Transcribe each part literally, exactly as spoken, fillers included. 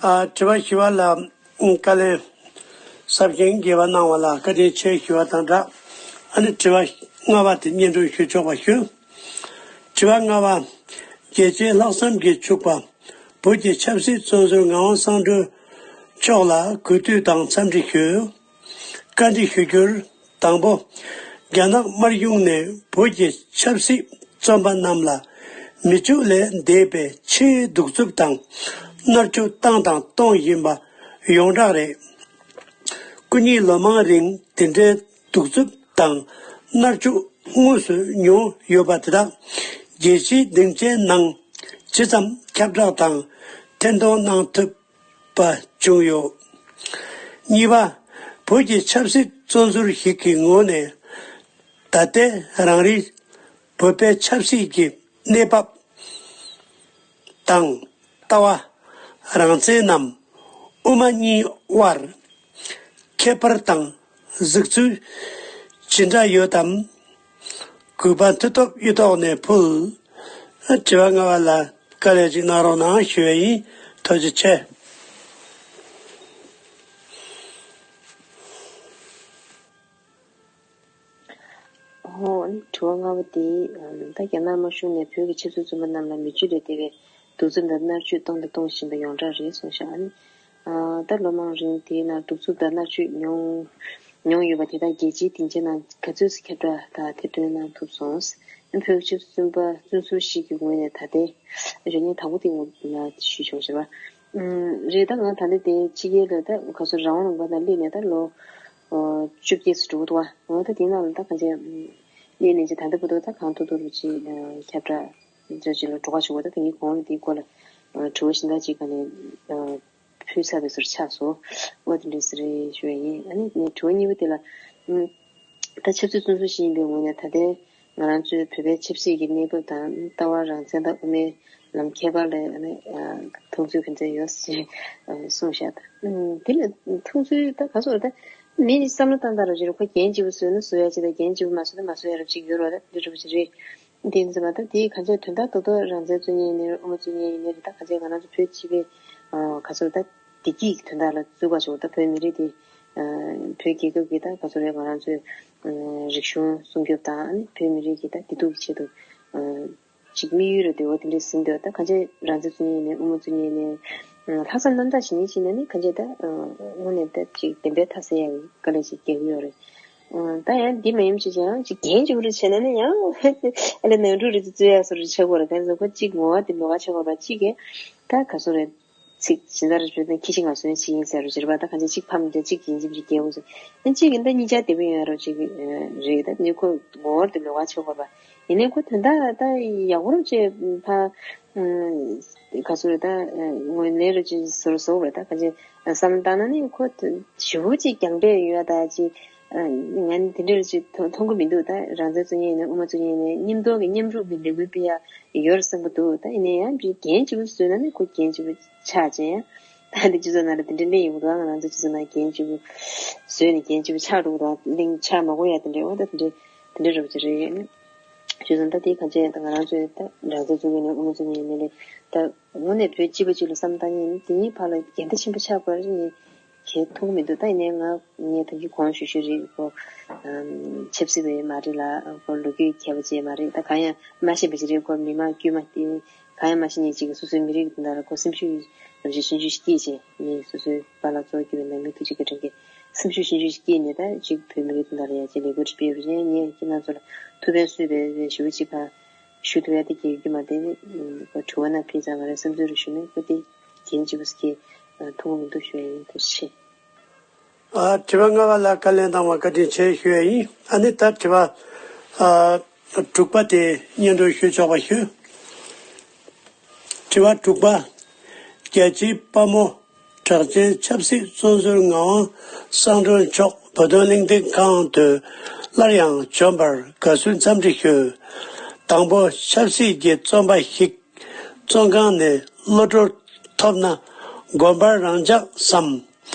ཨ། དྲི་བ་བཞི་པ་ལ་བཀའ་ལན་ཟབ་ཅིང་རྒྱས་པ་གནང་བ་ལ་བཀའ་དྲིན་ཆེ་ཞུ་བ་དང་སྦྲགས། ཨ་ནི་དྲི་བ་ལྔ་པ་དེ་སྙན་སྒྲོན་ཞུ་ཆོག་པ་ཞུ། དྲི་བ་ལྔ་པ། རྒྱལ་སྤྱིའི་ལྷག་བསམ་གྱིས་ཕྱུག་པ་བོད་ཀྱི་ཆབ་སྲིད་བཙོན་ཟུར་ངག་དབང་གསང་སྒྲོན་མཆོག་ལ་གུས་འདུད་དང་འཚམས་འདྲི་ཞུ། བཀའ་འདྲི་ཞུ་རྒྱུར། དང་པོ། རྒྱ་ནག་དམར་གཞུང་ནས་བོད་ཀྱི་ཆབ་སྲིད་བཙོན་པ་རྣམས་ལ་མི་ཕྱུགས་ལས་འདས་པའི་ཆེའི་གདུག་རྩུབ་དང་མནར་གཅོད་བཏང་དང་གཏོང་བཞིན་པ་ཡོངས་གྲགས་རེད། སྐུ་ཉིད་ལོ་མང་རིང་དེ་འདྲའི་གདུག་རྩུབ་དང་མནར་གཅོད་དངོས་སུ་མྱོང་ཡོད་པ་དེ་དག་རྒྱལ་སྤྱིའི་སྡིངས་ཆའི་ནང་ཇི་ཙམ་ཁྱབ་བསྒྲགས་དང་ཐེར་འདོན་གནང་ཐུབ་པ་བྱུང་ཡོད། གཉིས་པ། བོད་ཀྱི་ཆབ་སྲིད་བཙོན་ཟུར་ཞིག་གི་ངོས་ནས། ད་ལྟའི་རང་རེའི་བོད་པའི་ཆབ་སྲིད་ཀྱི་གནས་བབ་དང་ལྟ་བ། རང་བཙན་ནམ་དབུ་མ་གཉིས་དབར་ཁྱད་པར་དང་གཟིགས་ཚུལ་ཇི་འདྲ་ཡོད་དམ། གུས་པ་མཐུ་སྟོབས་གཡུ་ཐོག་ནས་ཕུལ། དྲི་བ་ལྔ་པ་ལ་བཀའ་ལན་ཅིག་གནང་རོགས་གནང་ཞུ་བ་ཡིན། ཐུགས་རྗེ་ཆེ། ཨོ། ཨ་ནི་དྲི་བ་ལྔ་པ་དེ། ཨམ། ད་རྒྱ་ནག་དམར་གཞུང་ནས་བོད་ཀྱི་ཆབ་སྲིད་བཙོན་པ་རྣམས་ལ་མི་ཕྱུགས་ལས་འདས་པའི་གདུག་རྩུབ་དང་མནར་གཅོད་བཏང་དང་གཏོང་བཞིན་པ་ཡོངས་གྲགས་རེད་གསུངས་ཤག་ཨ་ནི། ཨ། ད་ལོ་མང་རིང་དེའི་ནང་གདུག་རྩུབ་དང་མནར་གཅོད་མྱོང་མྱོང་ཡོད་པ་དེ་དག་རྒྱལ་སྤྱིའི་སྡིངས་ཆའི་ནང་ག་ཚོད་ཅིག་ཁྱབ་བསྒྲགས་དང་ཐེར་འདོན་གནང་ཐུབ་སོང་། ཨ་ནི་བོད་ཀྱི་ཆབ་སྲིད་བཙོན་པ་བཙོན་ཟུར་ཞིག་གི་ངོས་ནས་ད་ལྟའི་གཞོན་ནུ་དང་པོ་དེ་ངོས་ནས་ཞུས་ཆོག་ཟེར་བ། ཨུམ། རེད། ད་ང་ད་ལྟ་དེ་ཕྱི་རྒྱལ་ལ་ད་ག་ཚོད་རང་དབང་ལུང་པ་ནང་སླེབས་ནས་ད་ལོ་ཨོ་བཅོ་བརྒྱད་ཙམ་འགྲོ་གི་འདུག་བ། འོ་ད་དེའི་ནང་ལ་ད་གང་ཅི་སླེབས་ནས་ཅི་ད་ལྟ་བར་དུ་ད་གང་ཐུབ་ཐུབ་རུ་ཅིག་ཨ་ཁྱབ་བསྒྲགས་ཅིག་ལ་འགྲོ་ག་བྱེད་དགོས། ད་དེ་གཉིས་གོང་ལ་དེའི་སྐོར་ལ་ཨ་དྲི་བ་གཞན་དག་ཅིག་ག་ནས་ཨ་ཕུལ་ཚར་བའི་བཟོ་འདྲ་ཆགས་སོང་། འོ་དེ་འདྲ་ཟེར་ཞུ་ཡ་ཡིན། ཨ་ནི་ངའི་དྲི་བ་གཉིས་པ་དེ་ལ་ཨུམ། ད་ཆབ་སྲིད་བཙོན་ཟུར་ཞིག་ཡིན་པའི་ངོས་ནས་ད་ལྟའི་ང་རང་ཚོའི་བོད་པའི་ཆབ་སྲིད་ཀྱི་གནས་བབ་དང་ལྟ་བ། རང་བཙན་དང་དབུ་མའི་ལམ་ཁྱད་པར་ལ་ཨ་ནི་ཨ་མཐོང་ཚུལ་ག་ཚོད་ཡོད་ཅེས་ཨ་གསུངས་ཤག་ད་ཨུམ། དེ་ལ་མཐོང་ཚུལ་ད་ག་ཚོད་རེད། ད་མི་བསམ་བློ་བཏང་སྟངས་ར་ཅིག་རེད། ཁོ་འགན་གཅིག་པུ་བཟོས་ན་བཟོ་ཡ་ཅིག་དང་། འགན་གཅིག་པུ་མ་བཟོས་ན་མ་བཟོ་ཡ་ར་ཅིག་ཡོད་རེད་བ། ད་འདི་འདྲ་པོ་ཅིག་རེད། འདི་ཡིན་ཙང་མ་ད་དེ་ག་ཚོད་དོན་དག་རྡོག་རྡོག་རང་བཙན་རྩོད་མཁན་ཡིན་ནའི་རེད། དབུ་མ་རྩོད་མཁན་ཡིན་ནའི་རེད། ད་ག་ཚོད་ང་རང་ཚོ་བོད་སྤྱི་པའི་ཨ་ག་ཚོད་ད་བདེ་སྐྱིད་ཀྱི་དོན་དག་ལ་བརྩི་བ་ཞིག་ད་བོད་མི་རིགས་དེ་ཨ་བོད་རྒྱལ་ཁབ་ཀྱི་ད་ག་ཚོད་རེད། ང་རང་ཚོའི་ཨ་རིག་གཞུང་སྲུང་སྐྱོབ་དང་། ཨ་ནི་བོད་མི་རིགས་ཀྱི་ད་བདེ་སྡུག་གི་ཆེད་དུ་ཨ་ཅིག་དམིགས་ཡུལ་རེད་འདུག་བ། དེ་འདྲས་ཟིན་འདུག་ད་ག་ཚོད་རང་བཙན་རྩོད་མཁན་ཡིན་ནའི་དབུ་མ་རྩོད་མཁན་ཡིན་ནའི་ཨ་ལྷག་བསམ་རྣམ་དག་བྱེད་མཁན་བྱེད་ན་ནི་ག་ཚོད་ད་ཨ་དངོས་གནས་ད་ཅིག་བདེན་པའི་མཐའ་གསལ་ཡག་གི་དཀའ་ལས་ཅིག་རྒྱག་གི་ཡོད་རེད། ཨ་ད་ཡང་འདི་མ་ཡིན་ཅིག་ཡང་ཅིག་འགན་ཅིག་རེ་བྱས་ན་ནི་ཡང་ཨ་ལས་ནང་འཁྲུག་རེ་ཅིག་རྩོད་ཡག་བཟོ་འདྲ་ཆགས་ཀྱི་ཡོད་རེད། གང་ཟེར་ཁོ་གཅིག་ངོ་བོ་དེ་ལོགས་ཀ་ཆགས་ཀྱི་ཡོད་རེད། གཅིག་གིས་ད་ག་ཚོད་རེད། ཚིག་ཇི་ལྟར་བརྗོད་ན་ཁྱི་ཤི་ང་གསོན་ཅིག་ཡིན་ཟེར་རོ་ཅིག་རེད་པ། ད་གང་ཅི་གཅིག་ཕམ་དེ་གཅིག་ཡིན་གཅིག་མིན་གཅིག་རྒྱལ་པོ་ཟེར། ཨ་གཅིག་གིས་ད་གཉིས་ཆ་བདེ་པོ་ཡོང་ཡ་རོ་ཅིག་རེད། ད་ནི་ཁོ་ངོ་བོ་དེ་ལོགས་ཀ་ཆགས་ཀྱི་ཡོད་རེད་པ། ཡིན་ནའི་ཁོ་དོན་དག་ད་ཡག་པོ་རུ་ཅིག་ཕ་ག་ཚོད་རེད། ད་ངོས་ལེན་རུ་ཅིག་བཟོ་རུ་བཟོ་རེད། ད་གང་ཅི་བསམ་བློ་བཏང་ན་ནི་ཁོ་ཞེ་པོ་ཅིག་རྒྱང་འཕེན་ཡོད་ད་ཅིག་ཨ་ང་ནི་དེ་འདྲ་ཅིག་མཐོང་མཐོང་གི་མི་འདུག་ད་རང་བཙན་རྩོད་མཁན་ཡིན་ནའི་དབུ་མ་རྩོད་མཁན་ཡིན་ནའི་མཉམ་དུ་གི་མཉམ་རུབ་ཀྱི་ལས་འགུལ་སྤེལ་ཡ་ཡོད་རེད་བསམ་གྱི་འདུག་ད་ཡིན་ནའི་ཡང་འགན་གཅིག་པུ་བཟོས་ན་ནི་ཁོ་འགན་གཅིག་པུ་ཆགས་ཅན། ད་འདི་སྤྱི་ཚོགས་ནང་ལ་དེ་འདྲ་གླེང་ཡོང་གི་འདུག་ང་རང་ཚོ་སྤྱི་ཚོགས་ནང་འགན་གཅིག་པུ་བཟོས་ནས་འགན་གཅིག་པུ་ཆགས་འགྲོ་གི་འདུག་གླེང་ཆགས་མ་དགོས་ཡ་དེ་འདྲ། འོ་ད་དེ་འདྲ་དེ་འདྲ་རེད་པ་ཅིག་རེད། བྱས་ཙང་ད་དེ་ག་ཚོད་ད་ང་རང་ཚོའི་ད་རང་བཙན་རྩོད་མཁན་ཡིན་ནའི་དབུ་མ་རྩོད་མཁན་ཡིན་ནའི་ད། དངོས་གནས་བོད་སྤྱི་པ་གཅིག་ལ་བསམ་བཏང་མཁན་ནི་དེ་གཉིས་བར་ལ་འགལ་ཟླ་ཆེན་པོ་ཆགས་དགོས་རེད་ངས་གལ་མཐོང་གི་མི་འདུག་ད་ཡིན་ནའི་ང་ངས་ད་གིན་གོང་ཞུས་ཞུས་རེད། ཁོ་ཨམ་ཆབ་སྲིད་པ་མ་རེད་ལ། ཁོ་ལོ་རྒྱུས་མཁས་པ་ཅིག་མ་རེད། ད་གང་ཡང་མ་ཤེས་པ་ཅིག་རེད། ཁོ་མི་མང་དཀྱུས་མ་དེ་གང་ཡང་མ་ཤེས་མཁན་ཅིག་གིས་སོ་སོའི་མི་རིགས་ཀྱི་དོན་དག་ལ་ཁོ་སེམས་ཤུགས་རང་བཞིན་ཆུང་ཆུང་ཞིག་སྐྱེས་བྱས། ངས་སོ་སོའི་པཱ་ལགས་གཙོ་བོ་གྱུར་པའི་ནང་མི་ཐུགས་རྗེ་བཀའ་དྲིན་གྱིས་སེམས་ཤུགས་ཆུང་ཆུང་ཞིག་སྐྱེས་ནས་ད་ཅིག་བོད་མི་རིགས་དོན་དག་ལ་ཡར་རྒྱས་ལས་འགུལ་སྤེལ་བ་རེད། ངས་ཁྱེད་རང་ཚོ་ལ་ཐུགས་ཕན་གསོས་པའི་ཞུ་བ་ཅིག་ཕར་ཞུ་ཐུབ་ཡ་དེ་གལ་ཡོད་ཀྱི་མ་རེད། དེ་ནི་ཨ་དྲི་བ་ནང་ཕེབས་ཙང་ང་རའི་བསམ་ཚུལ་རེ་ཞུ་ནས་ཁོ་དེ་རྒྱན་གཅིག་པུ་ཞིག་གིས་མཐོང་མི་འདུག་ཞུ་ཡ་ཡིན། ཐུགས་རྗེ་ཆེ། ཨ་དྲི་བ་ལྔ་པ་ལ་བཀའ་ལན་གནང་བ་བཀའ་དྲིན་ཆེ་ཞུ་ཡ་ཡིན། ཨ་ནི་ད་དྲི་བ་ཨ་དྲུག་པ་དེ་སྙན་སྒྲོན་ཞུ་ཆོག་པ་ཞུ། དྲི་བ་དྲུག་པ། རྒྱལ་སྤྱིའི་དཔའ་མོ་གྲགས་ཅན་ཆབ་སྲིད་བཙོན་ཟུར་ངག་དབང་གསང་སྒྲོན་མཆོག་བོད་དོན་གླེང་སྟེགས་ཁང་དུ་སླར་ཡང་བྱོན་པར་དགའ་བསུའི་འཚམས་འདྲི་ཞུ། དང་པོ། ཆབ་སྲིད་ཀྱི་བཙོན་པ་ཞིག་བཙོན་ཁང་ནས་གློད་གྲོལ་ཐོབ་ན་དགོན་པར་རང་འཇགས་སམ།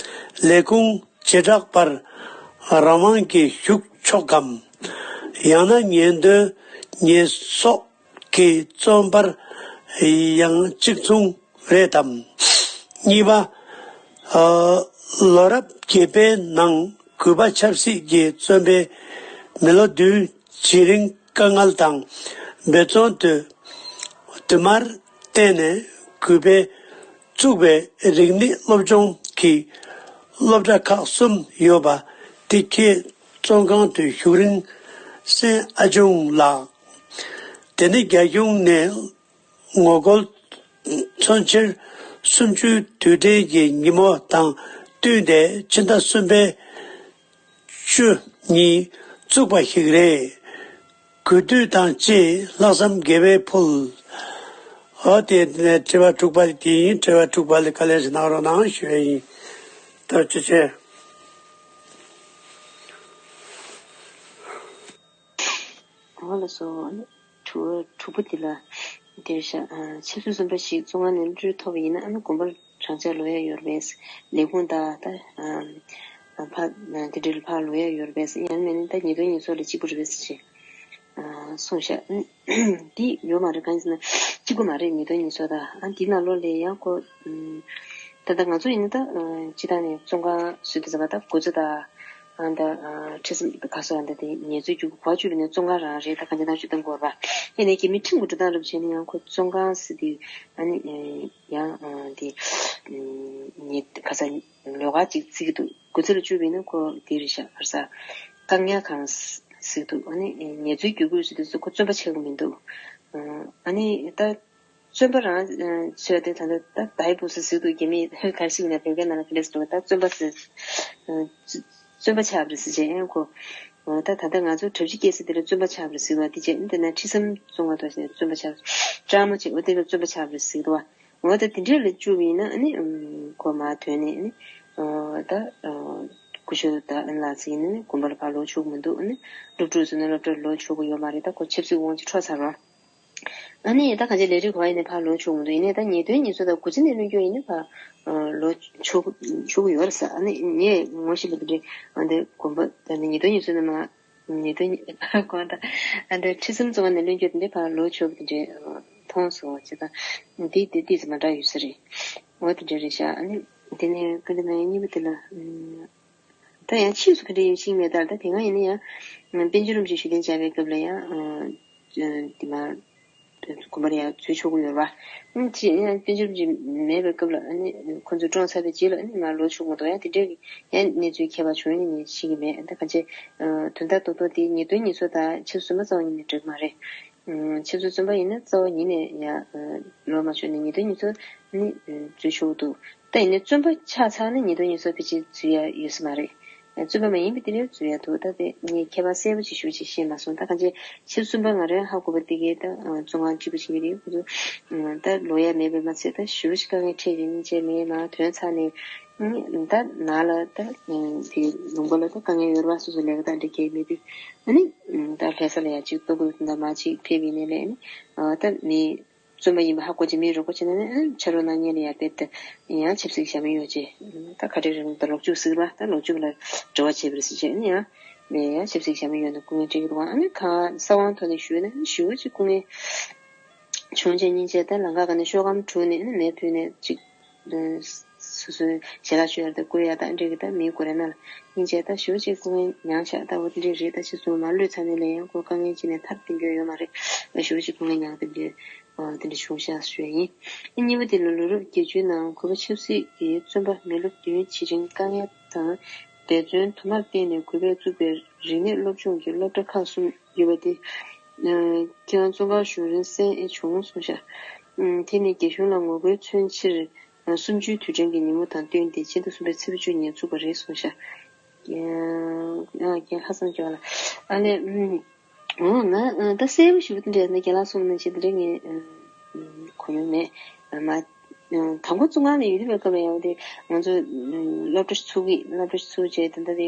ལས་ཁུངས་བྱེ་བྲག་པར་རང་དབང་གིས་བཞུགས་ཆོག་གམ། ཡང་ན་ཉེན་དོན་ཉེས་གསོག་གི་བཙོན་པར་ཡང་གཅིག་མཚུངས་རེད་དམ། གཉིས་པ། ཨ། ལོ་རབས་བརྒྱད་པའི་ནང་གུས་པ་ཆབ་སྲིད་ཀྱི་བཙོན་པའི་མི་ལོ་བདུན་བྱེ་རིང་དཀའ་ངལ་དང་འབད་བརྩོན་དུ་དུ་མར་བརྟེན་ནས་གུས་པས་བཙུགས་པའི་རིག་གནས་སློབ་སྦྱོང་གི་སློབ་གྲྭ་ཁག་གསུམ་ཡོད་པ་དེ་ཁའི་བཙོན་ཁང་དུ་བཞུགས་རིང་སེང་ཨ་ཆུང་ལགས། དེ་ནས་རྒྱ་གཞུང་ནས་ངོ་རྒོལ་མཚོན་ཆེར་གསུམ་བཅུའི་དུས་དྲན་གྱི་ཉིན་མོ་དང་བསྟུན་ཏེ་ཕྱི་ཟླ་གསུམ་པའི་བཅུ་ཉིན་བཙུགས་པ་ཞིག་རེད། གུས་འདུད་དང་བཅས་ལྷག་བསམ་དགེ་བས་ཕུལ། འོ་དེ་ནས་དྲི་བ་དྲུག་པ་དེ་ཡིན། དྲི་བ་དྲུག་པ་ལ་དཀའ་ལས་ཤིག་གནང་རོགས་གནང་ཞུ་ཡ་ཡིན། ཐུགས་རྗེ་ཆེ། འོ་ལགས་སོ། དྲི་བ་དྲུག་པ་འདི་ལ་འདིར་བཞག་ཆབ་སྲིད་བཙོན་པ་ཞིག་བཙོན་ཁང་ནས་གློད་གྲོལ་ཐོབ་པ་ཡིན་ན། ཨ་ནི་དགོན་པར་རང་འཇགས་ལོག་ཡ་ཡོད་རེད་པས། ལས་ཁུངས་དང་ད་ཕ་དེ་འདྲ་ལ་ཕར་ལོག་ཡ་ཡོད་རེད་པས། ཡང་མིན་ན་ད་ཉེས་དོན་ཉེས་ཚབས་ལ་གཅིག་པུ་རེད་པས་ཟེར་བྱས་གསུངས་ཤག་འདི་ཡོད་མ་རེད། གང་ཡིན་ཟེར་ན་གཅིག་པུ་མ་རེད། ཉེས་དོན་ཉེས་ཚབས་དང་ཨ་འདི་ནང་ལོགས་ལ་ཡང་ཁོ་ད་ལྟ་ང་ཚོ་ཡིན་ན་ད་སྤྱི་བཏང་ནས་བཙོན་ཁང་བཟོས་དུས་ཙམ་པ་ད་འགོ་གཙོ་དང་། ཨ་ད་ཨ་ཁྲིམས་སྲིད་ཁ་སོ་ཨ་ད་དེ་ཉེས་རྩོད་རྒྱུ་གོ་བ་བཅུག་པ་ནས་བཙོན་ཁང་རང་རེད། ད་གང་ཅི་ནང་ཞུ་སྟངས་སྐོར་བ་ཡིན་ནའི་རྒྱ་མིའི་ཁྲིམས་ཀྱི་འགྲོ་སྟངས་རབ་བྱས་ནས་ཡང་ཁོ་བཙོན་ཁང་ཟེར་དུས་ཨ་ནི་ཡང་ཨ་དེ་ཉེས་ཁ་ས་ལོགས་ཀ་ཅིག་བརྩི་གི་འདུག་འགོ་ཚུགས་ལ་བཅུག་པ་ཡིན་ན་ཁོ་དེ་རེད་ཤག་ཧར་ས་བཀག་ཉར་ཁང་ཟེར་གི་འདུག་ཨ་ནི་ཉེས་རྩོད་རྒྱུ་དགོས་ཟེར་དུས་ཁོ་བཙོན་པ་ཆགས་གི་མི་འདུག་ཨ་ནི་ད། བཙོན་པ་རང་ཚོས་དེ་ད་ལྟ་ད་ད་ཡི་བུ་སུ་ཟིག་ཏུ་རྒྱ་མི་ག་རེ་ཟེར་ན་བོད་སྐད་ནང་ལ་ག་རེ་ཟེར་ད་བཙོན་པ་ཟེར། བཙོན་པ་ཆགས་པ་རེད་ཟེར་བྱས་ཡང་ཁོ། ད་ད་ལྟ་ང་ཚོ་གྲབས་གཅོད་སྐྱེས་ས་དེ་ལ་བཙོན་པ་ཆགས་པ་རེད་ཟེར་བ་དེ་བྱས་འདི་ན་ཁྲི་སྲམ་བཙོན་ཁང་དུ་བཙོན་པ་ཆགས། སྤྲང་མོ་བྱས་འོ་དེ་ལ་བཙོན་པ་ཆགས་པ་རེད་ཟེར་བ། འོ་ད་དེ་འདྲས་ལ་བཅུག་པ་ཡིན་ན་ཨ་ནི་ཁོ་མ་དོན་ནས་ཨ་ནི་ད་སྐུ་ཞབས་ད་ཨ་ནི་ལགས་ཟེར་ཡིན་ན་ཨ་ནི་དགོན་པ་ལ་ཕར་ལོག་ཆོག་གི་མི་འདུག་ཨ་ནི་སློབ་ཕྲུག་ཟེར་ན་སློབ་གྲྭར་ལོག་ཆོག་གི་ཡོད་མ་རེད། ད་ཁོ་ཆབ་སྲིད་དབང་ཆ་འཕྲོག་ཚར་བ། ཨ་ནི་ད་གང་ཅི་ལས་རིགས་ག་བ་ཡིན་ནའི་ཕར་ལོག་ཆོག་མི་འདུག་ཡིན་ནའི་ད་ཉེས་དོན་ཉེས་ཚབས་དང་འགོ་འཛིན་ནས་བློན་སྐྱོན་ཡིན་ནའི་ཕར་ལོག་ཆོག་ཆོག་གི་ཡོད་རེད་ཟེར། ཨ་ནི་ངས་ངོ་ཤེས་པ་དེ་འདྲའི་ཨ་འདི་དགོན་པ་ད་ནི་ཉེས་དོན་ཉེས་ཚབས་ནས་མ་ཉེས་དོན་གང་ལྟར་ཨ་འདི་ཁྲི་སྲམ་བཙོན་ཁང་ནས་བློན་སྐྱོན་དེ་འདྲའི་ཕར་ལོག་ཆོག་གི་དེ་འདྲའི་མཐོང་སོང་བ་བྱས་ཙང་འདི་དེ་ཏིས་མ་འདྲ་ཡོད་ས་རེད། འོ་དེ་འདྲ་རེད་ཤག་ཨ་ནི་དེ་ནས་ཀུན་ཏུ་ན་ཡང་གཉིས་པ་དེ་ལ། ད་ཡང་ཕྱིས་སུ་ག་འདྲ་ཡིན་ཤེས་མེད། ད་ད་དེ་སྔ་ཡིན་ན་ཡང་པཎ་ཆེན་རིན་པོ་ཆེ་ཞུ་གཏན་བཅར་བའི་སྐབས་ལ་ཡང་དེ་མ་དགོན་པར་ཡང་འཛུལ་ཆོག་གི་ཡོད་རེད་པ། ཅི་ཡང་པཎ་ཆེན་རིན་པོ་ཆེ་མེད་པའི་སྐབས་ལ་ཨ་ནི་ཁོ་ཚོས་བཀྲོངས་ཚར་བའི་རྗེས་ལ་ཨ་ནི་མར་ལོག་ཆོག་མ་གཏོགས་ཡང་དེ་འདྲའི་ཡང་གནས་ཚུལ་ཁྱད་པར་བྱུང་ཡོད་ནི་ངས་ཤེས་ཀྱི་མེད། ད་གང་ཅི་དོན་དག་རྡོག་རྡོག་དེ་ཉེས་དོན་ཉེས་ཚབས་དང་ཆབ་སྲིད་བཙོན་པ་རྩ་བ་ཉིད་ནས་འགྲིག་མ་རེད། ཆབ་སྲིད་བཙོན་པ་ཡིན་ན་རྩ་བ་ཉིད་ནས་ཡང་ལོག་མ་ཆོག་ནས་ཉེས་དོན་ཉེས་ཚབས་ནི་འཛུལ་ཆོག་གི་འདུག་ད་ཡིན་ནའི་བཙོན་པ་ཆགས་ཚར་ན་ཉེས་དོན་ཉེས་ཚབས་ཕལ་ཆེར་འཛུལ་ཡ་ཡོད་ས་མ་རེད། བཙོན་པ་མ་ཡིན་པའི་དེ་ལས་འཛུལ་ཡ་འདུག་ད་དེ་ངས་ཁྱད་པར་གསལ་པོ་ཅིག་ཞུ་ཅིག་ཤེས་མ་སོང་། ད་གང་ཅི་ཆབ་སྲིད་བཙོན་པ་ང་རང་ཧ་གོ་བ་དེ་གའི་ད་བཙོན་ཁང་གཅིག་པུ་ཕྱིན་གྱི་རེད། ཁོ་ཚོ་ད་ལོག་ཡ་མེད་པས་མ་ཚད་ད་ཞེ་པོ་ཅིག་དཀའ་ངལ་འཕྲད་ཀྱི་ཡིན་ཅེས་མེད་མ་ཐོན་ཚར་ནས་ད་ནང་ལ་ད་དེ་ལུང་པ་ལ་ད་དཀའ་ངལ་ཡོད་རེད་པ། སོ་སོ་ལས་ཀ་ད་འདྲ་གས་མེད་དུས་ཨ་ནི་ད་ལྷ་ས་ལ་ཡ་གཅིག་ལྟོ་གོས་ད་མ་གཅིག་ཕེབས་ཡིན་ནའི་ལས་ཨ་ནི་ད་མི། བཙོན་པ་ཡིན་པ་ཧ་གོ་བྱས་མིའི་རོགས་པ་བྱས་ན་ནི་ཕྱག་རོགས་གནང་མཁན་ལ་ཡར་ཕེབས་ཏེ་ཡང་ཆབ་སྲིད་ཞྭ་མོ་ཡོད་ཅེས་ད་ག་འདྲ་རེད་ད་ལོག་འཇུག་ཟེར་བ་ད་ལོག་འཇུག་ལ་འབྲེལ་བ་བྱས་པ་རེད་ཟེར་བྱས་ནི་ཡང་མེད་ཡང་ཆབ་སྲིད་ཞྭ་མོ་ཡོད་ན་སྐུ་ངལ་འཕྲད་ཀྱི་འདུག་ཨ་ནི་གང་ས་དབང་ཐོག་ནས་ཞུས་ན་ཞེ་པོ་ཅིག་སྐུ་ངལ་བྱུང་བྱས་སྙིང་རྗེ་ད་ལམ་ཁ་ག་ནས་ཤོག་སྒམ་དྲུད་ནས་ནི་མེ་ཕུལ་ནས་ཅིག་སོ་སོའི་ཞལ་ལག་མཆོད་ཡ་དང་བསྐོལ་ཡ་དང་འབྲེལ་གྱི་ད་མིའི་སྐོར་ར་ན་ལ་སྙིང་རྗེ་ད་ཞེ་པོ་ཅིག་སྐུ་ངལ་མྱངས་ཤག་ད་འོ་དེ་འདྲས་རེད། ད་ཕྱིས་སུ་མ་གློད་ཚར་ནས་ལས་ཡང་ཁོ་དཀའ་ངལ་ཅི་ནས་ཐར་བསྡད་རྒྱུ་ཡོད་མ་རེད། ད་ཞེ་པོ་ཅིག་སྐུ་ངལ་མྱངས་བསྡད་རྒྱུ་དེ་འདྲ་བྱུང་ཤག་ཞུ་ཡ་ཡིན། གཉིས་པ་དེ་ལ་ལོ་རབས་བརྒྱད་ཅུའི་ནང་གུས་པ་ཆབ་སྲིད་ཀྱི་བཙོན་པ་མི་ལོ་བདུན་བྱེ་རིང་བཀག་ཉར་དང་འབད་བརྩོན་དུ་མར་བརྟེན་ནས་གུས་པས་བཙུགས་པའི་རིག་གནས་སློབ་སྦྱོང་གི་སློབ་གྲྭ་ཁག་གསུམ་ཡོད་པ་དེ། ཁྱེད་རང་བཙོན་ཁང་བཞུགས་རིང་གསན་ཨེ་བྱུང་གསུངས་ཤག་དེ་ནི་རྒྱ་གཞུང་ལ་ངོ་རྒོལ་མཚོན་ཕྱིར། གསུམ་བཅུའི་དུས་དྲན་གྱི་ཉིན་མོ་དང་བསྟུན་ཏེ་ཕྱི་ཟླ་གསུམ་པའི་ཚེས་པ་བཅུ་ཉིན་བཙུགས་པ་རེད་གསུངས་ཤག་ཡང་ལྷག་བསམ་སྐྱོ་བ་ལ་ཨ་ནི། འོ་ང་ད་གསལ་པོ་ཞུ་གི་འདྲ་ན་རྒན་ལགས་གསུངས་ནང་བཞིན་དེ་འདྲ་ངས་གོ་མྱོང་མེད། མ་དང་པོ་བཙོན་ཁང་ནས་ཡོད་དུས་པའི་སྐབས་ལ་ཡང་དེ་ང་ཚོ་སློབ་གྲྭ་ཚུགས་ཀྱི་སློབ་གྲྭ་ཚུགས་རྗེས་དེ་འདྲ་དེ་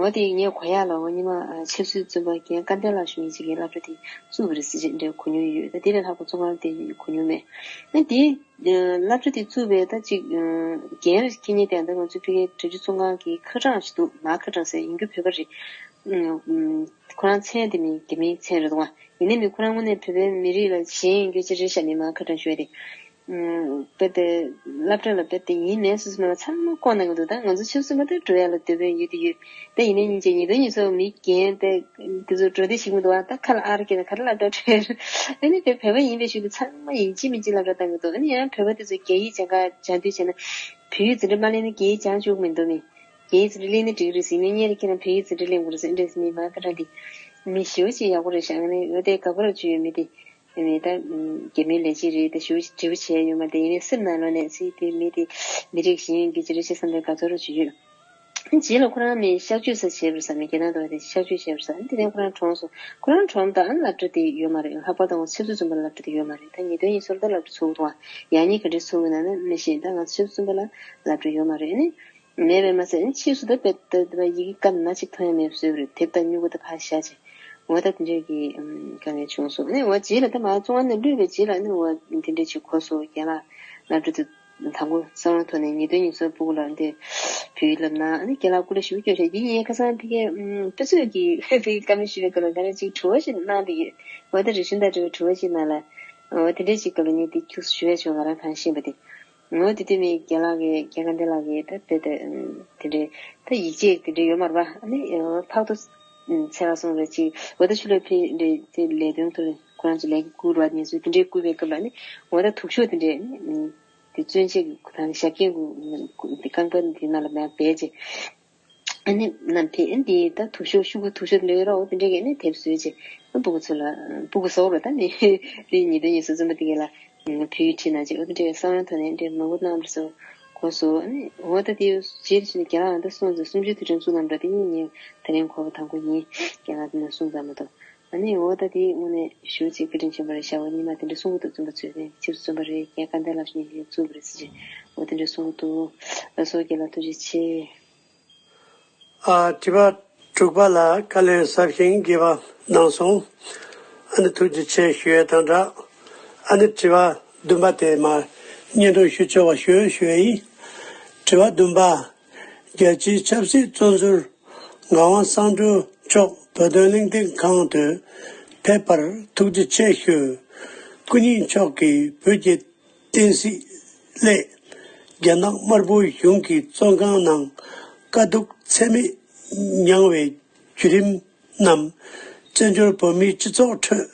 འོ་དེ་ངས་གོ་ཡག་ལ་འོ་ཉི་མ་ཆབ་སྲིད་བཙོན་པ་རྒན་སྐལ་ལྡན་ལགས་ཞུ་མཁན་ཅིག་གིས་སློབ་གྲྭ་དེ་བཙུགས་པ་རེད་ཟེར་བྱས་འདྲ་གོ་མྱོང་ཡོད། ད་དེ་ལས་ལྷག་པ་བཙོན་ཁང་དེ་གོ་མྱོང་མེད། ཨ་དེ་སློབ་གྲྭ་དེ་བཙུགས་པའི་ད་ཅིག་འགན་རེ་འཁྱེར་མཁན་དེ་ད་ང་ཚོ་ཕ་གིའི་དྲ་རྒྱ་བཙོན་ཁང་གི་ཁ་གྲངས་ཤིག་འདུག་མ་ཁ་གྲངས་ཟེར་ཡིན་རྒྱུ་བོད་པ་རེད། ཁོ་རང་མཚན་དེ་མི་རྒྱ་མིའི་མཚན་རེད་འདུག་བ། ཡིན་ནའི་མི་ཁོ་རང་དངོས་གནས་བོད་པའི་མི་རིགས་ལ་ཞེན་ཡོད་རྒྱུ་ཅིག་རེད་ཤག་མི་མ་ཁ་གྲངས་ཞུ་བ་དེ། རྦད་དེ་སློབ་གྲྭ་ལ་རྦད་དེ་ཡིན་མིན་སོ་སོ་མེད་པ་ཚང་མ་བསྐོར་གནང་གི་འདུག་ད་ང་ཚོ་ཆབ་སྲིད་པ་དེ་འགྲོ་ཡ་ལ་འདོད་པའི་ཡུལ་དེ་ཡོད། ད་ཡིན་ནའི་སྙིང་རྗེ་ཉེ་དོན་ཉེ་ཚོ་མི་རྒན་དེ་དེ་ཚོ་འགྲོ་བདེ་ཞིག་མི་འདུག་ཨ། ད་ཁ་ལ་ཨར་སྐྱེས་ན་ག་རེ་སློབ་གྲྭ་འགྲོ་ཡ་རེད། ཨ་ནི་དེ་བོད་པ་ཡིན་པའི་ཤུལ་དུ་ཚང་མ་ཡིན་གཅིག་མིན་གཅིག་སློབ་གྲྭ་བཏང་གི་འདུག་ཨ་ནི་ཡང་བོད་པ་དེ་ཚོ་རྒྱ་ཡིག་སྦྱང་ག་སྦྱང་འདོད་བྱས་ན། བོད་ཡིག་འཛིན་གྲྭ་མ་ལེན་ན་རྒྱ་ཡིག་སྦྱང་བཅུག་མི་འདུག་མི། རྒྱ་ཡིག་འཛིན་གྲྭ་ལེན་ན་འགྲིག་གི་རེད་ཟེར་ནས་སྔོན་ལ་ཁྱེད་རང་བོད་ཡིག་འཛིན་གྲྭ་ལེན་དགོས་རེད་ཟེར་འདྲ་ཟེར་ནས་མ་ཁ་ར་འདི། མི་ཞེ་པོ་ཅིག་ཡག་པོ་རེད་ཤག་ཨ་ནི་འོ་དེ་དགའ་པོ་ར་བྱུང་ཡོད་མི་དེ། ཨ་ནི་ད་རྒྱ་མིའི་ལས་བྱེད་རེད་དེ་ཞེ་པོ་ཅིག་འབྲས་བུ་བྱས་ཡོད་མ་རེད། ཡིན་ནའི་སེམས་ནང་ལོགས་ནས་ཚིག་དེ་མི་དེ་མི་རིགས་གཞན་གྱི་ཅི་རེད་ཅེས་བསམ་པའི་དགའ་ཚོར་ར་བྱུང་ཡོད། རྗེས་ལ་ཁོ་རང་ནས་གཤག་བཅོས་ས་བྱས་པ་རེད་ཟེར་ནས་རྒྱ་ནག་ཏུ་བ་དེ་གཤག་བཅོས་བྱས་པ་རེད་ཟེར། དེ་ནས་ཁོ་རང་གྲོངས་སོང་། ཁོ་རང་གྲོངས་དང་སློབ་གྲྭ་དེ་ཡོད་མ་རེད། ལྷག་པར་དུ་ང་ཚོ་ཆབ་སྲིད་བཙོན་པ་སློབ་གྲྭ་དེ་ཡོད་མ་རེད། ད་ཉེ་དོན་ཉེ་ཚོར་ད་སློབ་གྲྭ་ཚུགས་འདུག་ཡང་སྙིང་ག་འདྲས་ཚུགས་ཡོད་ན་ནི་མི་ཤེས། ད་ང་ཚོ་ཆབ་སྲིད་བཙོན་པ་ལ་སློབ་གྲྭ་ཡོད་མ་རེད། ཨ་ནི་མེད་པས་མ་ཟད་ཨ་ནི་ཕྱིས་སུ་ད་དཔེ་ད་ད་ཡི་གེ་སྐད་སྣ་གཅིག་མཐོང་ཡ་མེད་པ་བཟོས་པ་རེད། དེབ་དང་སྨྱུ་གུ་ད་ཕར་བཞག་བྱས། འོ་ད་དེ་འདྲས་ཀྱི་དཀའ་ངལ་བྱུང་སོང་། ཨ་ནི་འོ་རྗེས་ལ་ད་མ་བཙོན་ཁང་ནས་གློད་པའི་རྗེས་ལ་ཨ་ནི་འོ་དེ་འདྲས་ཅིག་གོ་སོང་། རྒན་ལགས་སློབ་གྲྭ་དུ། དང་པོ་བསམ་བློ་ཐོག་ནས་ཉེ་དོན་ཉེ་ཚོའི་སྤུ་གུ་ལ་འདི་བོད་ཡིག་བསླབ་ན་ཨ་ནི་རྒན་ལགས་སྐུ་ལས་ཞེ་པོ་སྐྱོན་ཤག་འདི་ངས་ཁ་སང་ཕ་གིའི་དཔེ་མཛོད་ཀྱི་ཕ་གིའི་བཀའ་མོལ་ཞུ་བའི་སྐབས་ལ་ང་རང་ཅིག་དྲི་བ་ཞིག་གནང་བསྡད་ཡོད། འོ་ད་རིག་གཞུང་དང་འབྲེལ་བའི་དྲི་བ་ཞིག་གནང་ལ། འོ་དེ་འདྲས་ཅིག་སྐབས་ལ་ངས་འདི་ཁྱུག་ཙམ་ཞུ་ཡ་བྱུང་། ང་རང་གང་ཤེས་པ་དེ། འོ་དེ་དུས་མི་རྒན་ལགས་ཀྱིས་རྒན་དཀར་ལྡན་ལགས་ཀྱིས་ད་དཔེ་དེ་དེ་འདྲས་ད་ཡིག་ཆ་དེ་འདྲས་ཡོད་མ་རེད་པ། ཨ་ནི་ཕག་ཏུ་ཚེ་བ་སོང་རེད་ཅིག་འོ་ད་ཕྱི་ལོགས་ཕེབས་འདྲས་དེ་ལས་དོན་ཐོག་ཁོ་རང་ཚོ་ལས་ཀྱི་བསྐུར་བ་ངེད་ཚོས་དེ་འདྲས་བསྐུར་བའི་སྐབས་ལ་ཨ་ནི་འོ་ད་དུག་ཤོག་དེ་འདྲས་ཨ་ནི། དེ་བཙོན་ཆས་ཀྱི་དང་ཞབས་ཀྱི་དེ་རྐང་པ་འདི་ནང་ལ་མར་སྦས་བྱས། ཨ་ནི་ནམ་ཕེ་ཨ་འདི་ད་དུག་ཤོག་ཤུ་གུ་དུག་ཤོག་ལོས་རོགས་དེ་འདྲས་ཀྱི་ཨ་ནི་དེབ་བཟོས་བྱས། ཨ་སྤུ་གུ་ཚོ་ལ་སྤུ་གུ་སོགས་རོ་ད་ནི་དེ་ཉེ་དོན་ཉེ་ཚོ་བཙོན་པ་དེ་གས་ལ་བོད་ཡིག་ཁྲིད་གནང་བྱས། འོ་དེ་འདྲས་བསམ་བློ་ཐོག་ནས་འདྲས་མང་པོ་གནང་བ་སོགས་གོ་སོང་། ཨ་ནི་འོ་ད་དེ་རྗེས་ཕྱིན་ནས་རྒན་ལགས་ད་གསུངས་ཚེ་གསུམ་བཅུའི་དུས་དྲན་གསུངས་གནང་འདྲ་དེ་ངས་ངས་ད་རིང་གོ་བ་དང་པོ་ཡིན། རྒན་ལགས་དེ་ནས་གསུངས་ཙམ་མ་གཏོགས། ཨ་ནི་འོ་ད་དེའི་དངོས་གནས་ཞུ་ཅིག་བཀའ་དྲིན་ཆེན་པོ་རེད་ཤག་འོ་ཉི་མ་དེ་འདྲ་གསུང་གི་འདུག་བཙོན་པ་ཚོས་ནས་ཆིབས་བཙོན་པ་རེད། རྒན་དཀར་ལྡན་ལགས་ནས་བཙུགས་པ་རེད་ཟེར་ཅིག་འོ་དེ་འདྲ་གསུང་གི་འདུག་ལགས་སོ། རྒན་ལགས་ཐུགས་རྗེ་ཆེ། ཨ་དྲི་བ་དྲུག་པ་ལ་བཀའ་ལན་གསར་བཞེངས་རྒྱས་པ་གནང་སོང་། ཨ་ནི་ཐུགས་རྗེ་ཆེ་ཞུ་ཡས་དང་སྦྲགས། ཨ་ནི་དྲི་བ་བདུན་པ་དེ་མར་སྙན་སྒྲོན་ཞུ་ཆོག་པ་ཞུ་ཞུ་ཡས་ཡིན། དྲི་བ་བདུན་པ། རྒྱལ་སྤྱིའི་ཆབ་སྲིད་བཙོན་ཟུར་ངག་དབང་གསང་སྒྲོན་མཆོག་བོད་དོན་གླེང་སྟེགས་ཁང་དུ་ཕེབས་པར་ཐུགས་རྗེ་ཆེ་ཞུ། སྐུ་ཉིད་མཆོག་གིས་བོད་ཀྱི་བསྟན་སྲིད་སླད་རྒྱ་ནག་དམར་པོའི་གཞུང་གི་བཙོན་ཁང་ནང་དཀའ་སྡུག་ཚད་མེད་མྱངས་པའི་བརྒྱུད་རིམ་རྣམས་བཙན་བྱོལ་བོད་མིའི་སྤྱི་ཚོགས་ཁྲོད་དྲིལ་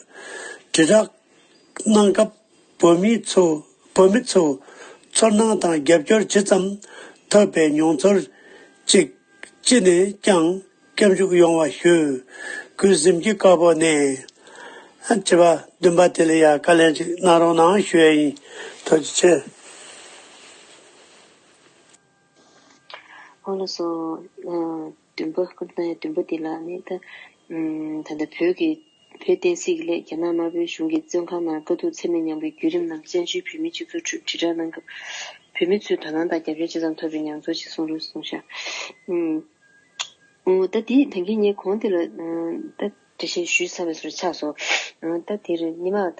བསྒྲགས་གནང་སྐབས་བོད་མི་ཚོ་བོད་མི་ཚོ་ཚོར་སྣང་དང་རྒྱབ་སྐྱོར་ཇི་ཙམ་ཐོབ་པའི་མྱོང་ཚོར་ཅིག་ཅི་ནས་ཀྱང་སྐྱབས་འཇུག་ཡོང་བ་ཞུ། གུས་གཟིམ་གྱི་བཀའ་པོ་ནས། ཨ་དྲི་བ་བདུན་པ་དེ་ལ་ཡང་བཀའ་ལན་ཅིག་གནང་རོགས་གནང་ཞུ་ཡ་ཡིན། ཐུགས་རྗེ་ཆེ། ཨོ་ལགས་སོ། ཨ་བདུན་པ་བཀའ་འདྲི་གནང་ཡ་བདུན་པ་དེ་ལ་ནི་ད་ཨམ་ད་ལྟ་བོད་ཀྱི་བོད་བསྟན་སྲིད་ཀྱི་སླད་རྒྱ་ནག་དམར་པོའི་གཞུང་གིས་བཙོན་ཁང་ནང་དཀའ་སྡུག་ཚད་མེད་མྱངས་པའི་བརྒྱུད་རིམ་རྣམས་བཙན་བྱོལ་བོད་མིའི་སྤྱི་ཚོགས་ཁྲོད་དྲིལ་བསྒྲགས་གནང་སྐབས་བོད་མི་ཚོའི་དོ་སྣང་དང་རྒྱབ་སྐྱོར་ཇི་ཙམ་ཐོབ་པའི་མྱོང་ཚོར་ཞིག་གསུང་རོགས་གསུངས་ཤག་ཨུམ། འོ་ད་དེ་ད་གིན་ངས་གོང་དེ་ལ་ཨ་ད་འགྲེལ་བཤད་ཞུས་ཚར་བའི་བཟོ་འདྲ་ཆགས་སོང་། ཨ་ད་དེ་རིང་ཉི་མ་ད་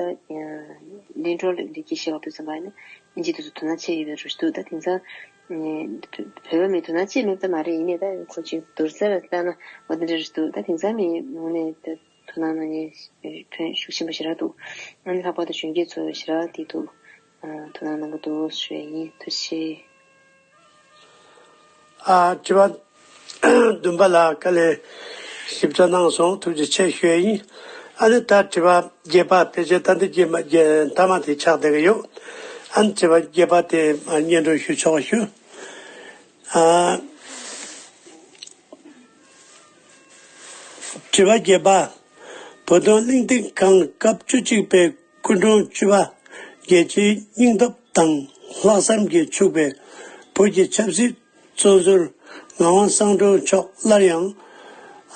ལན་གྲོ་ལ་ལི་ཀི་ཤེས་ལ་དུས་ཙམ་པ་ནི་ཨིན་ཇི་དེ་ཚོ་དོ་སྣང་བྱེད་ཡོད་པའི་རུ་ཞིག་འདུག་ད་དེང་སང་ཨ་བོད་པ་མི་དོ་སྣང་བྱེད་མེད་པ་མ་རེད། ཡིན་ནའི་ད་ཁོ་ཅིག་བསྡུར་ཚད་ལ་ལྟ་ན་འོ་དེ་འདྲ་རུ་འདུག་ད་དེང་སང་མི་ངོ་ནས་ད་དོ་སྣང་གནང་མཁན་ཕོན་ཤུགས་ཆེན་པོ་ཞེ་དྲག་འདུག་ཨ་ནི་ལྷག་པར་དུ་གཞོན་སྐྱེས་ཚོ་ཞེ་དྲག་དེ་འདུག་ཨ་དོ་སྣང་གནང་གི་འདུག་ཞུ་ཡ་ཡིན། ཐུགས་རྗེ་ཆེ། ཨ་དྲི་བ་བདུན་པ་ལ་དཀའ་ལས་ཞིབ་ཕྲ་གནང་སོང་། ཐུགས་རྗེ་ཆེ་ཞུ་ཡ་ཡིན། ཨ་ནི་ད་དྲི་བ་བརྒྱད་པ་ཕལ་ཆེར་ད་འདི་རྗེས་མ་རྗེས་མཐའ་མ་དེ་ཆགས་བསྡད་ཀྱི་ཡོད། ཨ་ནི་དྲི་བ་བརྒྱད་པ་དེ་སྙན་སྒྲོན་ཞུ་ཆོག་ཞུ། ཨ་དྲི་བ་བརྒྱད་པ། བོད་དོན་གླེང་སྟེགས་ཁང་སྐབས་བཅུ་གཅིག་པའི་སྐུ་མགྲོན་བཅུ་པ། རྒྱལ་སྤྱིའི་སྙིང་སྟོབས་དང་ལྷག་བསམ་གྱིས་ཕྱུག་པའི་བོད་ཀྱི་ཆབ་སྲིད་བཙོན་ཟུར་ངག་དབང་གསང་སྒྲོན་མཆོག་སླར་ཡང་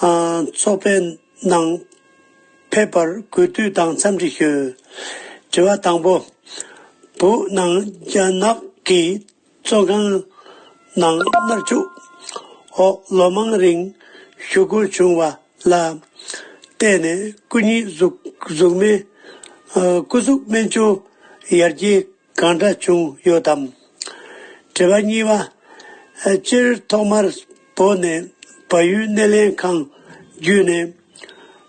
ཨ་ཚོགས་པའི་ནང་ཕེབས་པར་གུས་འདུད་དང་འཚམས་འདྲི་ཞུ། དྲི་བ་དང་པོ། བོད་ནང་རྒྱ་ནག་གི་བཙོན་ཁང་ནང་མནར་གཅོད་འོག་ལོ་མང་རིང་བཞུགས་དགོས་བྱུང་བ་ལ་བརྟེན་ནས་སྐུ་ཉིད་གཟུགས་གཟུགས་མེད་ཨ་སྐུ་གཟུགས་སྨན་བཅོས་ཡར་རྒྱས་གང་འདྲ་བྱུང་ཡོད་དམ། དྲི་བ་གཉིས་པ། སྤྱིར་ཐོག་མར་བོད་ནས་བལ་ཡུལ་སྣེ་ལེན་ཁང་བརྒྱུད་ནས་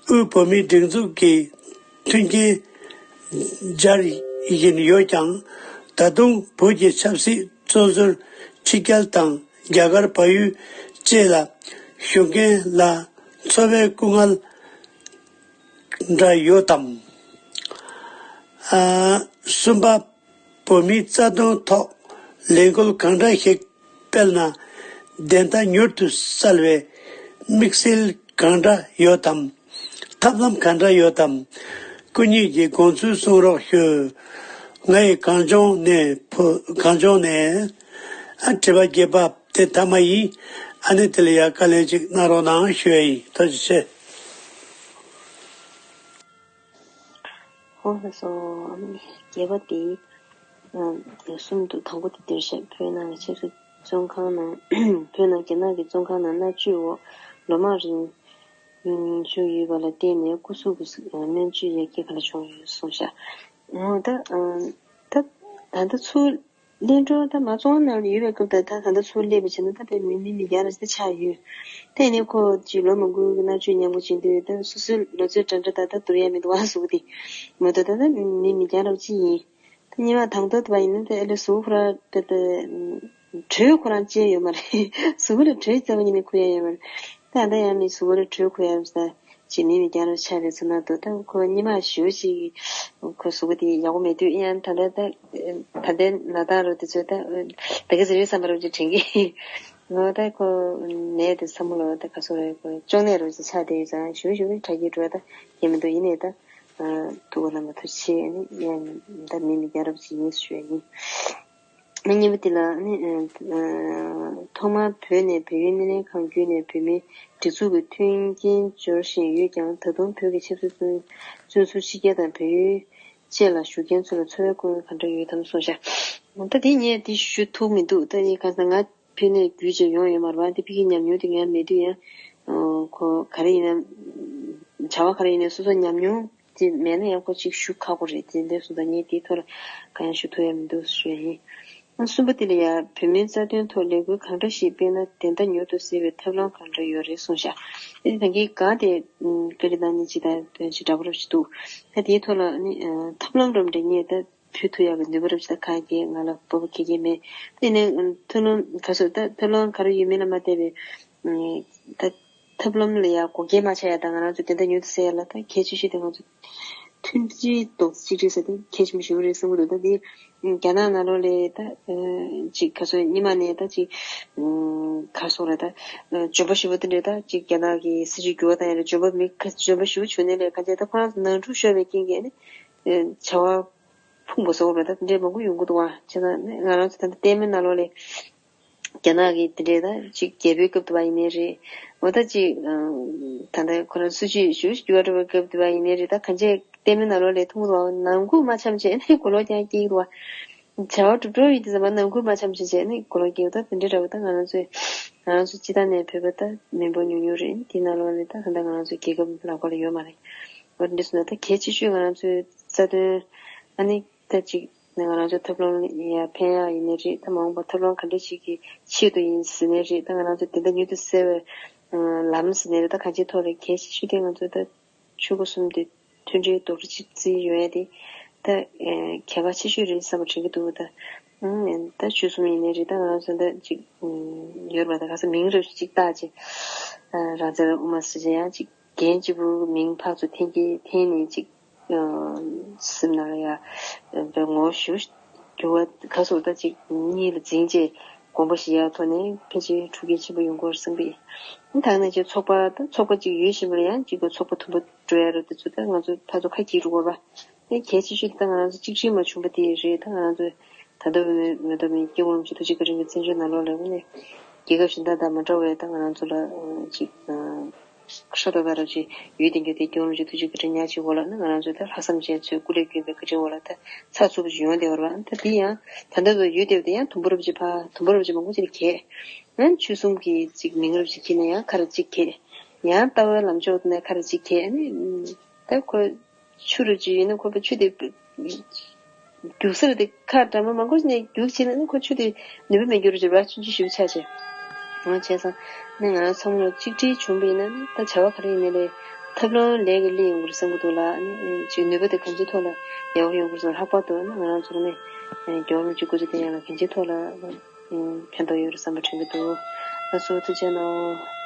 དབུས་བོད་མིའི་སྒྲིག་འཛུགས་ཀྱི་མཐུན་རྐྱེན་སྦྱར་བཞིན་ཡོད་ཀྱང་ ད་དུང་བོད་ཀྱི་ཆབ་སྲིད་སོ་སོར་ཁྲིད་རྒྱལ་དང་རྒྱ་གར་བལ་ཡུལ་བཅས་ལ་བཞུགས་མཁན་ལ་འཚོ་བའི་སྐུ་ངལ་འདྲ་ཡོད་དམ། ཨ། གསུམ་པ། བོད་མིའི་རྩ་དོན་ཐོག་ལས་འགུལ་གང་འདྲ་ཞིག་སྤེལ་ན་བདེན་མཐའ་མྱུར་དུ་གསལ་བའི་དམིགས་བསལ་གང་འདྲ་ཡོད་དམ། ཐབས་ལམ་གང་འདྲ་ཡོད་དམ། སྐུ་ཉིད་ཀྱི་དགོངས་ཚུལ་གསུང་རོགས་ཞུ། ང་ཡི་གངས་ལྗོངས་ནས་བོད་གངས་ལྗོངས་ནས། ཨ། དྲི་བ་བརྒྱད་པ་དེ་ཐ་མ་ཡིན། ཨ་ནི་དེ་ལ་ཡ་བཀའ་ལན་ཅིག་གནང་རོགས་གནང་ཞུ་ཡ་ཡིན། ཐུགས་རྗེ་ཆེ། ཧོ་ལྷ་སོ། བརྒྱད་པ་དེ་གསུམ་དུ། དང་པོ་དེ་འདིར་བཤད། བོད་ནང་གི་ཆབ་སྲིད་བཙོན་ཁང་ནང་། བོད་ནང་རྒྱ་ནག་གི་བཙོན་ཁང་ནང་མནར་གཅོད་འོག་ལོ་མང་རིང་བཞུགས་ཡོད་པ་ལ་བརྟེན་ནས་སྐུ་གཟུགས་ཀྱི་སྨན་བཅོས་ཡ་གྱལ་ཁ་ལ་བྱུང་ཡོད་གསུངས་ཤག་འོ་ད་ད་ད་ལྟ་ཚུར་གླིང་སྒྲུང་ད་མ་བཙོན་ནང་ལ་ཡོད་པའི་སྐབས་དང་ད་ད་ལྟ་ཚུར་སླེབས་པ་བྱས་ན་ད་དཔེ་མི་མི་མི་རྒྱ་ར་ཞིག་ད་ཆགས་ཡོད། དེ་ནས་ཁོ་ཅིག་ལོ་མང་པོའི་མནར་གཅོད་མྱངས་པོ་བྱེད་དུས་ད་སོ་སོའི་ལོ་ཚོད་འདྲ་འདྲ་ད་ད་བསྡུར་ཡ་མི་འདུག་ཨ། གཟུགས་དེ་མ་གཏོགས་ད་ད་མི་མི་རྒྱ་ར་ཅིག་ཡིན། ད་སྔོན་མ་དང་ཐོག་ཏུ་བ་ཡིན་ན་ད་ཨེ་ལེ་གཟུགས་ཁོ་རང་ད་ད་དྲོད་ཁོ་རང་ཅན་ཡོད་མ་རེད། གཟུགས་ལ་དྲོད་རྩ་བ་ཉིད་ནས་ཁོ་ཡ་ཡོད་མ་རེད། ད་ད་ཡང་མི་གཟུགས་ལ་དྲོད་ཁོ་ཡ་ཡོད་ས། ཅིག་མི་མི་རྒྱ་ར་ཆགས་པའི་ཚོད་ན་འདུག་ད་ཁོ་སྔོན་མ་ཞེ་པོ་ཅིག་ཁོ་གཟུགས་པོ་དེ་ཡག་པོ་མེད་དུས། ཡང་ད་ལྟ་ད་ད་ལྟའི་ན་ད་རུ་དེ་ཚོ་ད་ད་ག་ཟེར་རེད་བསམ་པ་རུ་ཅིག་དྲན་གི། ངོ་ད་ཁོ་ནད་དེ་ཚ་མོ་ལོ་ད་ག་སོ་རེད། ཁོ་གཅོང་ནད་རུ་ཅིག་ཆགས་བསྡད་ཡོད་ཙང་ཞེ་པོ་ཞེ་པོ་དྲག་གི་འགྲོ་ད་ཡེ་མི་འདུག་ཡིན་ནའི་ད་ཐུགས་ཁུར་གནང་བ་ཐུགས་རྗེ་ཆེ། ནི་ཡང་ད་མི་མི་རྒྱ་ར་ཅིག་ཡིན་ཞུ་ཡ་ཡིན། ཨ། གཉིས་པ་དེ་ལ་ནི། ཨ། ཐོག་མར་བོད་ནས་བལ་ཡུལ་སྣེ་ལེན་ཁང་བརྒྱུད་ནས་བོད་མིའི་སྒྲིག་འཛུགས་ཀྱི་མཐུན་རྐྱེན་སྦྱོར་བཞིན་ཡོད་ཀྱང་། ད་དུང་བོད་ཀྱི་ཆབ་སྲིད་བཙོན་བཙོན་ཟུར་ཕྱི་རྒྱལ་དང་བལ་ཡུལ་བཅས་ལ་བཞུགས་མཁན་ཚོ་ལ་འཚོ་བའི་སྐུ་ངལ་ག་འདྲ་ཡོད་དམ་གསུངས་ཤག་ད་དེ་ངས་དེ་ཞུ་ཐུབ་མི་འདུག་ད་ངས་གང་ཟག་ང་ཕ་ནས་བརྒྱུད་བྱས་ཡོང་ཡོད་མ་རེད་པ། དེ་ཕ་གིའི་ཉམས་མྱོང་དེ་ངའི་མེད་དུས་ཡང་། ཨ། ཁོ་ག་རེ་ཡིན་ན། བྱ་བ་ག་རེ་ཡིན་ན་སོ་སོ་ཉམས་མྱོང་དེ་མེད་ན་ཡང་ཁོ་ཅིག་ཞུ་ཁག་པོ་རེད། དེ་འདྲ་སོང་ཙང་ངས་དེའི་ཐོག་ལ་གང་ཡང་ཞུ་ཐུབ་ཡ་མི་འདུག་ཞུ་ཡ་ཡིན། ཨ། གསུམ་པ་དེ་ལ་ཡ། བོད་མིའི་རྩ་དོན་ཐོག་ལས་འགུལ་གང་འདྲ་ཞིག་སྤེལ་ན་བདེན་མཐའ་མྱུར་དུ་གསལ་བའི་ཐབས་ལམ་གང་འདྲ་ཡོད་རེད་གསུངས་ཤག་ཨ་ནི་ད་གིན་གང་དེ་བཀའ་འདྲི་གནང་མཁན་ཅིག་དང་དོན་ཅིག་འདྲ་པོ་རབ་ཞིག་འདུག་ད་དེའི་ཐོག་ལ་ནི། ཨ། ཐབས་ལམ་རབ་འདྲ་ངས་ད་ཕུལ་ཐུབ་ཡག་གི་ནུས་པ་རབ་ཞིག་ད་གང་གིས་ང་ལ་སྤོབས་པ་ཁེལ་གྱི་མེད། དེ་ནས་ཐབས་ལམ་ག་ཚོད་ད་ཐབས་ལམ་ག་རེ་ཡོད་མེད་ལ་མ་བལྟས་པའི། ད་ཐབས་ལམ་ལ་ཡ་འགོག་རྐྱེན་མ་ཆགས་ཡ་དང་། ང་རང་ཚོ་བདེན་མཐའ་མྱུར་དུ་གསལ་ཡ་ལ་ད་གལ་ཆེ་ཤོས་དེ་ང་ཚོ་མཐུན་སྒྲིལ་རྡོག་རྩ་གཅིག་སྒྲིལ་ཟེར་དེ་གལ་ཆེན་པོ་ཞེ་པོ་རེད་བསམ་གྱི་འདུག་ད་དེ་རྒྱ་ནག་ནང་ལོགས་ལ་ད་ཅིག་ག་ཚོད་སྔོན་མ་ནས་ད་ཅིག་ག་སོང་རེད། ད་འཇོན་པོ་ཞེ་པོ་དེ་འདྲས་ད་ཅིག་རྒྱ་ནག་གི་སྲིད་ཇུས་འགྱུར་བ་བཏང་ཡ་ལ་འཇོན་པོ་མི་འཇོན་པོ་ཞེ་པོ་བྱུང་ནས་ལས་ག་ཚད་ད་ཁོ་རང་ཚོ་ནང་འཁྲུག་ཤོར་བའི་རྐྱེན་གྱིས་ནི་བྱ་བ་ཕུང་པོ་བཟོ་བ་རེད། ད་དེ་འདྲའི་མང་པོ་ཡོང་གི་འདུག་བ། བྱས་ཙང་ང་རང་ཚོ་ད་ལྟ་ལྟད་མོའི་ནང་ལོགས་ལ་རྒྱ་ནག་གི་དེ་འདྲའི་ད་ཅིག་རྒྱལ་པོའི་སྐབས་དུ་བ་ཡིན་ནའི་རེད། འོ་ད་ཅིག་ད་ལྟ་ཁོ་རང་སྲིད་ཇུས་ཞུ་འགྱུར་བ་འགྲོ་བའི་སྐབས་དུ་བ་ཡིན་ནའི་རེད། ད་གང་ཅི་ལྟད་མོའི་ནང་ལོགས་ལ་མཐོང་གི་འདུག་བ། ནང་ཁུལ་མ་འཆམ་བྱས་ནས་གོ་ལོག་རྐྱང་སྐྱེ་གི་འདུག་བ། བྱ་བ་གྲུབ་འགྲོ་ཡིན་དུས་ཙམ་པ་ནང་ཁུལ་མ་འཆམ་བྱས་བྱས་ནས་གོ་ལོག་སྐྱེ་གི་འདུག་ད་དེ་འདྲའི་འདྲ་བོ་ད་ང་རང་ཚོས་ང་རང་ཚོ་སྤྱི་བཏང་ནས་བོད་པ་ད་མི་འབོར་ཉུང་ཉུང་རེད། དེའི་ནང་ལོགས་ལ་ད་ད་ལྟ་ང་རང་ཚོའི་རྒྱལ་ཁབ་ལག་པ་ལ་ཡོད་མ་རེད། འོ་འདི་སོང་ན་ད་གལ་ཆེ་ཤོས་ང་རང་ཚོའི་རྩ་དོན། ཨ་ནི་ད་ཅིག་ང་རང་ཚོ་ཐབས་ལམ་ཡར་འཕེན་ཡག་ཡིན་ནའི་རེད། ད་མ་འོངས་པར་ཐབས་ལམ་ག་འདྲ་ཞིག་གི་ཆེད་དུ་ཡིན་ཟེར་ནའི་རེད། ད་ང་རང་ཚོ་བདེན་མཐའ་མྱུར་དུ་གསལ་བའི་ལམ་ཟེར་ནའི་རེད། ད་གང་ཅིའི་ཐོག་ལ་གལ་ཆེ་ཤོས་དེ་ང་ཚོ་ད་ཆོལ་ཁ་གསུམ་དེ་མཐུན་སྒྲིལ་རྡོག་རྩ་གཅིག་སྒྲིལ་ཡོང་ཡ་དེ་ད་གལ་ཁ་ཆེ་ཤོས་རེད་བསམ་པ་དྲན་གྱི་འདུག་ད་ད་ཆོལ་གསུམ་ཡིན་ནའི་རེད། ད་ང་རང་ཚོ་ད་ཅིག་ཡོད་རེད་པ། ད་ག་ས་མིང་རབ་ཅིག་བཏགས་ཅིག་རང་བཙན་དབུ་མ་ཟེར་ཅིག་ཡང་ཅིག་འགན་གཅིག་པུ་མིང་ཕར་ཚུར་འཐེན་གྱི་འཐེན་ནས་ཅིག་སེམས་ནང་ལ་ཡ་པའི་ངོ་བོ་ཞེ་པོ་འགྱུར་བ། ག་སོགས་ད་ཅིག་གཉིས་ལ་འཛིང་བྱས་དགོངས་པ་བཞེས་ཡག་ཐོག་ནས་ཕལ་ཆེར་འཁྲུག་རྐྱེན་ཆེན་པོ་ཡོང་གི་རེད་བསམ་གི་ཡིན། ད་ནང་བཞིན་ཚོགས་པ་ད་ཚོགས་པ་ཅིག་ཡོད་བཞིན་པ་ལ་ཡང་ཅིག་གི་ཚོགས་པ་དུམ་བུ་འགྲོ་ཡ་རེད། དེ་ཚོ་ད་ང་ཚོ་ཕར་ཚུར་ཁ་གྱེས་འགྲོ་དགོས་པ། ཨེ་གལ་ཆེ་ཤོས་དེ་ད་ང་རང་ཚོ་གཅིག་སྒྲིལ་མ་བྱུང་པ་དེ་རེད། ད་ང་རང་ཚོ་ད་ལྟ་བའི་མི་ཐོག་མའི་སྐྱབས་མགོན་རིན་པོ་ཆེ་ཐུགས་རྗེ་བཀའ་དྲིན་གྱི་བཙན་བྱོལ་ནང་ལོགས་ལ་ནས་རྒྱལ་ཁབ་གཞན་དག་དང་མ་འདྲ་བའི་ད་ང་རང་ཚོ་ལ་ཅིག་ཧྲ་ཏོག་ཏོ་ར་ཅིག་ཡོད་དེ་འགྱོ་དེ་སྐྱབས་མགོན་རིན་པོ་ཆེ་ཐུགས་རྗེ་བཀའ་དྲིན་ཉག་གཅིག་འོག་ལ་ནི་ང་རང་ཚོ་ད་ལྷག་བསམ་ཅན་ཚོའི་སྐུ་ལས་བསྐྱོན་པའི་བཀའ་དྲིན་འོག་ལ་ད་ཚགས་ཚུད་པོ་ཅིག་ཡོང་བསྡད་པ་རེད་པ། ད་དེ་ཡང་ད་ལྟ་བཟོ་ཡོད་བསྡད་པ་དེ་ཡང་དུམ་བུ་རབ་ཅིག་ཕར་དུམ་བུ་རབ་ཅིག་མང་པོ་ཅིག་གས་ཡང་ཆོལ་གསུམ་གྱི་ཅིག་མིང་རབ་ཅིག་ཁྱེར་ནས་ཡང་ཁ་ར་ཅིག་གས་ཡང་ལྟ་བའི་ལམ་ཕྱོགས་ནས་ཁ་ར་ཅིག་གས་ནི་ད་ཁོ། ཆུ་རུ་ཅིག་ཡིན་ན་ཁོ་པའི་ཆུ་དེ་རྒྱུག་ས་རེད་དེ། ཁ་འདྲ་མ་མང་པོ་ནས་རྒྱུག་བྱས་ན་ཁོ་ཆུ་དེ་ནུས་པ་མེད་རྒྱུ་རུ་ཅིག་ར་ཆུང་ཆུང་ཞིག་ཆགས་བྱས། འོ་བྱས་ཙང་ནི་ང་རང་ཚང་མ་ལ་གཅིག་སྒྲིལ་བྱུང་བ་ཡིན་ན་ནི་ད་བྱ་བ་ག་རེ་ཡིན་ནའི་ལས། ཐབས་ལམ་ལས་ཀྱི་ལས་ཡོང་གི་རེད་བསམ་གྱི་འདུག་ལ། ཨ་ནི་ཅིག་ནུས་པ་དེ་གང་ཅིའི་ཐོག་ལ་ཡག་པོ་ཡོང་གི་རེད་བསམ། ལྷག་པར་དུ་ང་རང་ཚོ་ནི་རྒྱལ་བ་རིན་པོ་ཆེ་སྐུ་ཚེ་བརྟན་ཡག་ལ་གང་ཅིའི་ཐོག་ལ་ཕན་ཐོགས་ཡོད་རེད་བསམ་པ་དྲན་གྱི་འདུག་ལགས་སོ། ཐུགས་རྗེ་གནང་།